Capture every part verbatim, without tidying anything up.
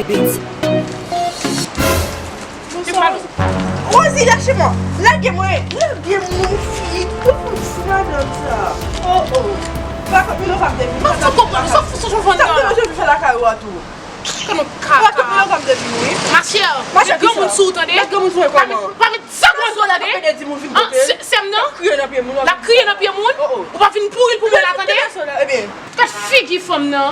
Bonswa. Rosie, lâchez-moi. Lage mwen. Lage m, fi. Tout moun sou madanm sa. Oh, oh. Pa konn Milova m te vin. Mwen fou konprann, sa fou sa jwenn nan. Sa fè lakay ou a tou. Konnen kaka. Pa konn Milova m te vin, wi. Ma chère, met granmoun sou ou, tande. Met granmoun sou mwen kòman? Pa met sa granmoun sou ou, tande. Sè m nan. L ap kriye nan pye moun. L ap kriye nan pye moun. Ou pa vin pouri l pou mwen la, tande. Gad figi fanm nan.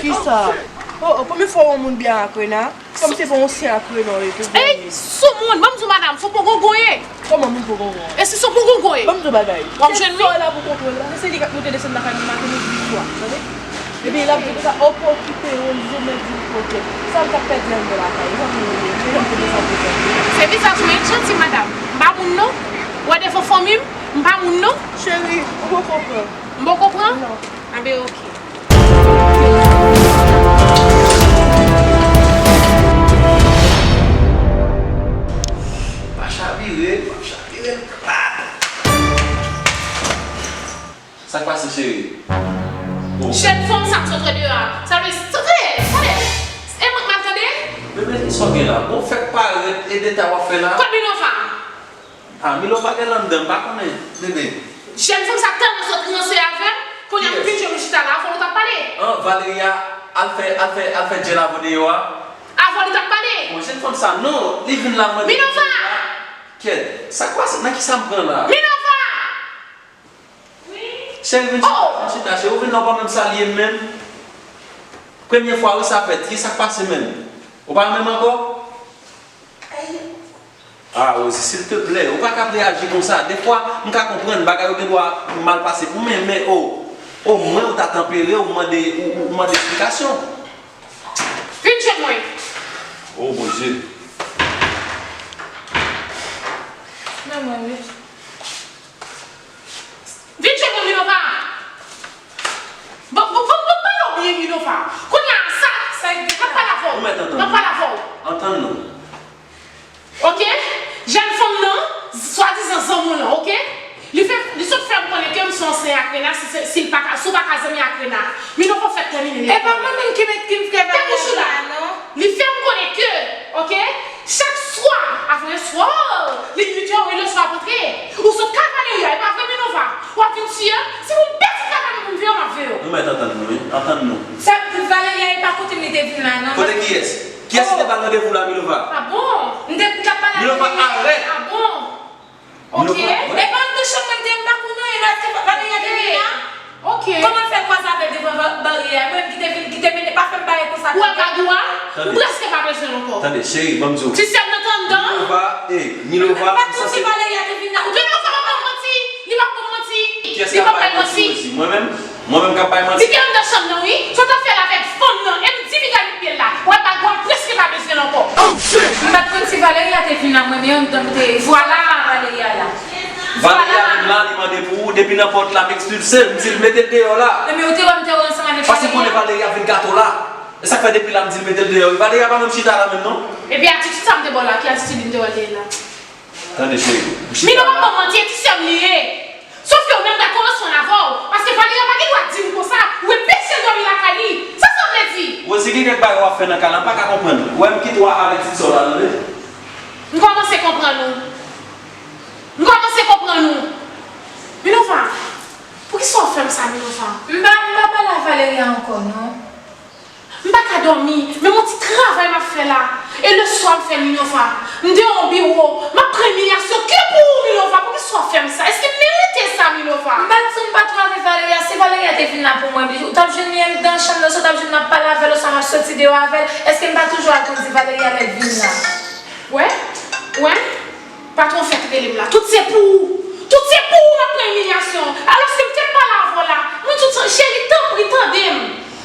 Ki sa? Oh, oh, premye fwa w wè yon moun byen ak Rena. Kòm se pa yon sè ak Rena w ye tou. Ey, soumoun, ban m di w madanm, se yon pon gongon ye. Kòman moun pon gongon? E si se yon pon gongon ye? Ban m di w bagay. W ap jwenn li. Sa w la pou kontwòl la. Se li k ap monte desann lakay nou maten, midi, swa. Tande? Epi l ap di konsa, oh, pa okipe yo, li jemè di l kote. Sa l t ap pèdi anndan lakay, li pa konn rele, se yon pon desann desann. Se vizaj mwen janti, madanm. M pa moun non. W wè devan fanmi m, m pa moun non. Cheri, ou poko pran. M poko pran? Non. Anben, oke. Pa chavire, pa chavire, pa. Sa k pase, cheri? Oh. Jèn fanm sa k sot deyò a. Sa vle di, tande, tande. E mwen k mal tande? Bebe, kisa w gen la? Bon, fèk parèt e deta w ap fè la. Kot Milova? Ah, Milova gen anndan, m pa konnen, bebe. Jèn fanm sa tèlman sot ranse avè m, kounye a m vin jwenn ou chita la, avè w t ap pale. An, Valeria al fè, al fè, al fè djèl avè w deyò a. Avè w li t ap pale. Bon, jèn fanm sa, non, li vin la mande Milova! Kèt, sa k pase? Nan kisa m pran la? Milova! Cheri, vin chita, vin chita, cheri. Ou vin la, ou pa menm salye m menm. Premye fwa, wi, sa fèt. Kisa k pase menm? Ou pa renmen m ankò? Ah, Rosie, silteplè, ou pa ka ap reyaji konsa. Defwa, m ka konprann bagay yo gen dwa mal pase pou mwen, men, oh, omwen ou ta tanpere, ou mande, ou, ou mande eksplikasyon. Vin jwenn mwen. Oh, Bondye. Men mwen, wi. Vin jwenn mwen, Milova. Bon, bon, bon, bon, pale w byen, Milova. Kounye a, sa, sa, m ap pale avè w. Ou mèt antann nou. M ap pale avè w. Antann nou. Oke? Jèn fanm nan, swadizan zanmi w lan, oke? Li fè, li sot fè m konnen ke m se yon ansyen ak Rena, si, si, si l pa ka, si w pa ka zanmi ak Rena. Milova fèk tèmine. E pa mwen menm ki met, ki m fè bagay la, non. Li fè m konnen ke, oke, chak swa, avan yè swa, li uit è, e lè swa ap antre. Ou sot kay Valeria, e pa vre, Milova? W ap vin tiye m? Se pou m pèdi travay mwen pou m veye m ap veye w. Nou mèt antann nou, wi. Antann nou. Sa, Valeria, e pa kote m li te vin la, non. Kote kiyès? Kiyès ki te ba l randevou la, Milova? Ah bon? M te, m t ap pale avè Milova, arèt! Ah bon? Ok. Epa anndan chanm mwen te, m pa konn anyen, èske Valeria te vin la? Ok. Kòman l fè kwaze avè l devan ba-, baryè a? Mwen menm ki te vin, ki te mennen, pa fè m bare konsa. Ou wè bag ou a? M prèske pa bezwen l ankò. Tande, cheri, ban m di w. Ti sè m nan t anndan. Milova, eh, Milova, m pa t konn si Valeria te vin la. Milova p ap ban m manti. Li p ap ban m manti. Li p ap ban m manti. Mwen menm? Mwen menm k ap bay manti? Li te anndan chanm nan, wi. Sa w t ap fè l avèk fanm nan? E m di piga li pye l la. Wè, bag ou a, m prèske pa bezwen l ankò. M pa t konn si Valeria te vin la, mwen, men anndan m te. Vwala. Valeria la. Valeria vin la, li mande pou ou, depi nan pòt la, m ekspilse l, m di l mete l deyò la. Ebyen, ou te wè m te wè ansanm avèk Valeria? Paske m konnen Valeria vin gate w la. E sa k fè depi la, m di l mete l deyò, wi. Valeria pa menm chita la menm, non. Epi atitid sa m te ba w la, ki atitid li m te wè l te ye la? Tande, cheri. Milova p ap ban m manti, e ti sè m li ye. Sòf ke ou menm gad kòman l swen avè w. Paske Valeria pa gen dwa di m konsa, ou enpeche l dòmi lakay li. Sa sa vle di? Rosie, gen kèk bagay w ap fè nan kay la, m pa ka konprann. Ou wè m kite w avèk ti sè w la, tande? M kòmanse konprann ou. M kòmanse konprann ou. Milova, poukisa w fè m sa, Milova? M pa, m pa pale a Valeria ankò, non. M pa ka dòmi, menm yon ti travay m ap fè la. E lè swa m fè Milova. M deyò yon biwo, m ap pran imilyasyon ke pou ou, Milova. Poukisa w ap fè m sa? Èske m merite sa, Milova? M pa t di w m pa t wè avèk Valeria. Si Valeria te vin la pou mwen, ou t ap jwenn li anndan chanm nan, si w t ap jwenn m ap pale avè l, oswa m ap soti deyò avè l. Èske m pa toujou al kondi Valeria lè l vin la? Wè, wè. Patwon fèk rele m la. Tout se pou ou. Tout se pou ou m ap pran imilyasyon. Alòske m te pale avè w la. Mwen di w, cheri, tanpri, tande m.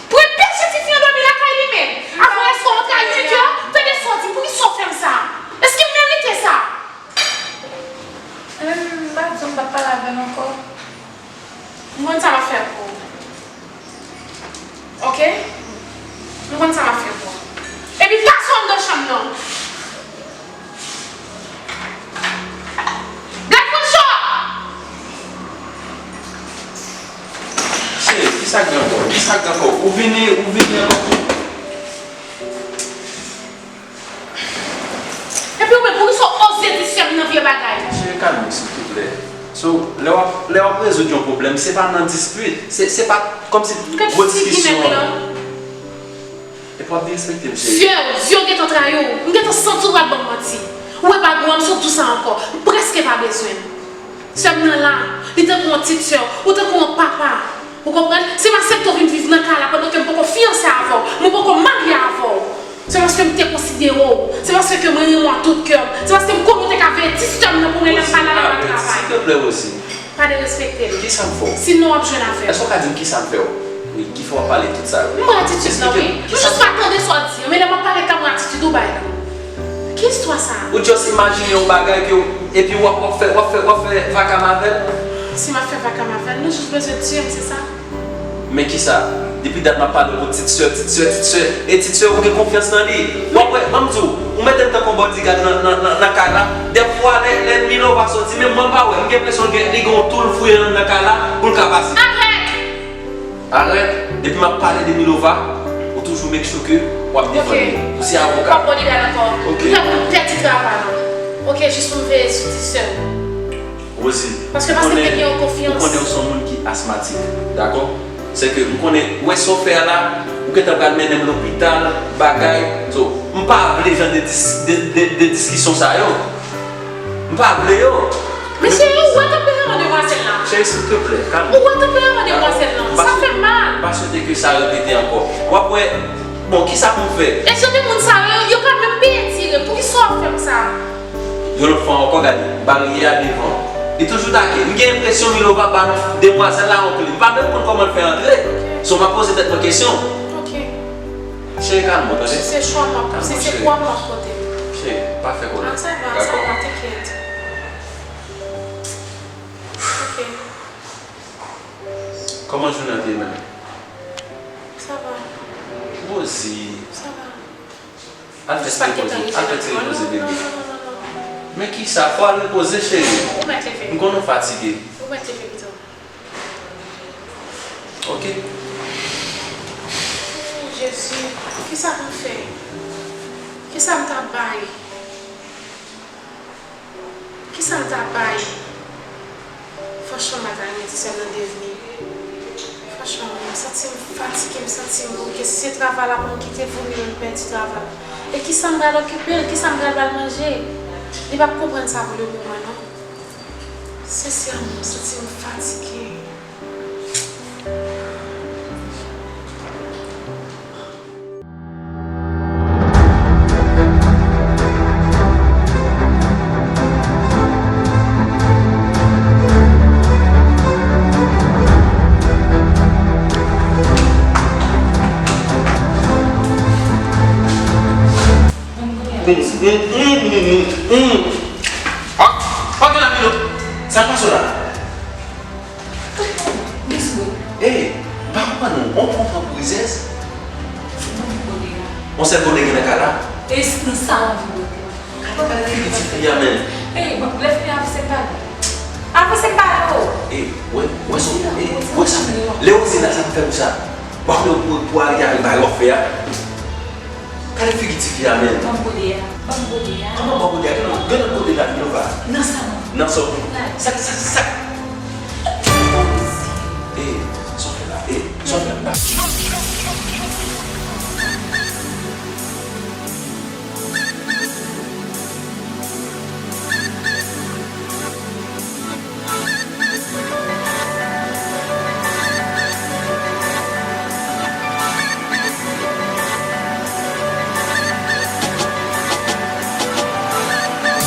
Pou enpeche tifi an dòmi lakay li menm. Avan yè swa w antre a uit è, tande sa w di m. Poukisa w fè m sa? Èske m merite sa? Em, m pa di w m p ap pale avè l ankò. M konn sa m ap fè pou ou. Oke? M konn sa m ap fè pou ou. Epi plase w anndan chanm nan. Black Pancho! Cheri, kisa k gen ankò? Kisa k gen ankò? Ou vini, ou vini ankò? Mete ti sè m nan vye bagay. Cheri, kalme w, silvouplè. So, lè w ap, lè w ap rezoud yon pwoblèm, se pa nan dispit. Se, se pa kòmsi gwo diskisyon. Epi w ap derespekte m, cheri. Zye w, zye w gentan trayi w. M gentan santi w pral ban m manti. Ou wè pa gou an, m sot di w sa ankò. M prèske pa bezwen l. Sè m nan la, li tankou yon ti sè, ou tankou yon papa. Ou konprann? Se pa sèlman vin viv nan kay la pandan ke m poko fiyanse avè w, mwen poko marye avè w. Se paske m te konsidere w. Se paske ke mwen renmen w ak tout kè m. Se paske m konnen w te ka veye ti sè m nan pou mwen lè m pa la, lè m al travay. Silvouplè, Rosie. Pa derespekte m. Kisa m fè w? Sinon w ap jwenn avè m. Èske w ka di m kisa m fè w? Wi, ki fè w ap pale tout sa yo? M wè atitid lan, wi. M jis pa tande sa w di an, men lè m ap pale ak la, m wè atitid ou bay lan. Ki istwa sa a? Ou just imajine yon bagay ke w, epi w ap, w ap fè, w ap fè, w ap fè vakam avè l? Si m ap fè vakam avè l, nou jis bezwen tiye m, se sa? Men kisa? Depi dat m ap pale w pou ti sè, ti sè, ti sè, e ti sè ou gen konfyans nan li. W ap wè, ban m di w, ou mete l tankou yon bodyguard nan, nan, nan, nan kay la. Dèfwa, lè, lè Milova soti, menm mwen m pa wè, m gen enpresyon li gen, li gen yon tool fouye nan, nan kay la pou l ka pase. Arèt! Arèt, depi m ap pale de Milova, ou toujou make sure ke w ap defann li. Ou se avoka. Ok. M p ap bodyguard ankò. Ok. M pèdi travay la. Ok, jis pou m veye sou ti sè m. Rosie, paske, paske m te gen yon konfyans. Ou konnen w se yon moun ki asmatik, dakò? Se ke m konnen, ou wè sa w fè a la, ou gentan pral mennen m lopital, bagay. So, m pa vle jan de dis-, de, de, de diskisyon sa yo. M pa vle yo. Men cheri, ou wè tanperaman demwazèl la? Cheri, silteplè, kalme w. Ou wè tanperaman demwazèl la? Sa fè m mal. M pa swete ke sa repete ankò. W ap wè, bon, kisa pou m fè? E jan de moun sa yo, yo pa menm peye tire. Poukisa w ap fè m sa? Yon lòt fwa ankò, gade, baryè a devan. Li toujou take. M gen enpresyon Milova ba demwazèl la yon kle. M pa menm konn kòman l fè antre. So, m ap poze tèt mwen kesyon. Ok. Cheri, kalme w, tande? Si se chwa m ap, si se kwa m ap pote. Cheri, pa fè kòlè. Ah, ça va, ça va, t'inquiète. Ok. Kòman jounen an te ye menm? Ça va. Rosie. Ça va. Al fè ti repoze, al fè ti repoze, bebe. Non, non, non, non, non. Men kisa, fò al repoze, cheri. Ou mèt leve. M konnen w fatige. Ou mèt leve pito. Ok. Jezi, kisa pou m fè? Kisa m ta bay? Kisa m ta bay? Franchman, m pa ta renmen ti sè m nan devni. Franchman, m santi m fatige, m santi m bouke. Si se travay la pou m kite, vo mye m pèdi travay. E kisa m pral okipe l? Kisa m pral ba l manje? Li p ap konprann sa pou le moman, non. Sensèman, m santi m fatige. Ah, pa gen anpil. Sa k pase w la? Ey, m pa konprann ou. On pran prizez? On sèl kote gen nan kay la? E nan sa w anvi bwè? Gade, gade figi ti fi a, menm. Ey, bon, lè fini avanse m pale. Avanse m pale, o! Ey, wè, wè sa, ey, wè sa. Lè w di la, sa m fè pou sa. W ap wè pou, pou arete avèk bagay w ap fè a. Gade figi ti fi a, menm. Ban m kode a. Ban m kode a. Kòman ban w kode a? Gen lòt, gen lòt kote la, Milova. Nan sa, non. Nan sa, non. Sa, sa, sa. E, sa w fè la? E, sa w fè la?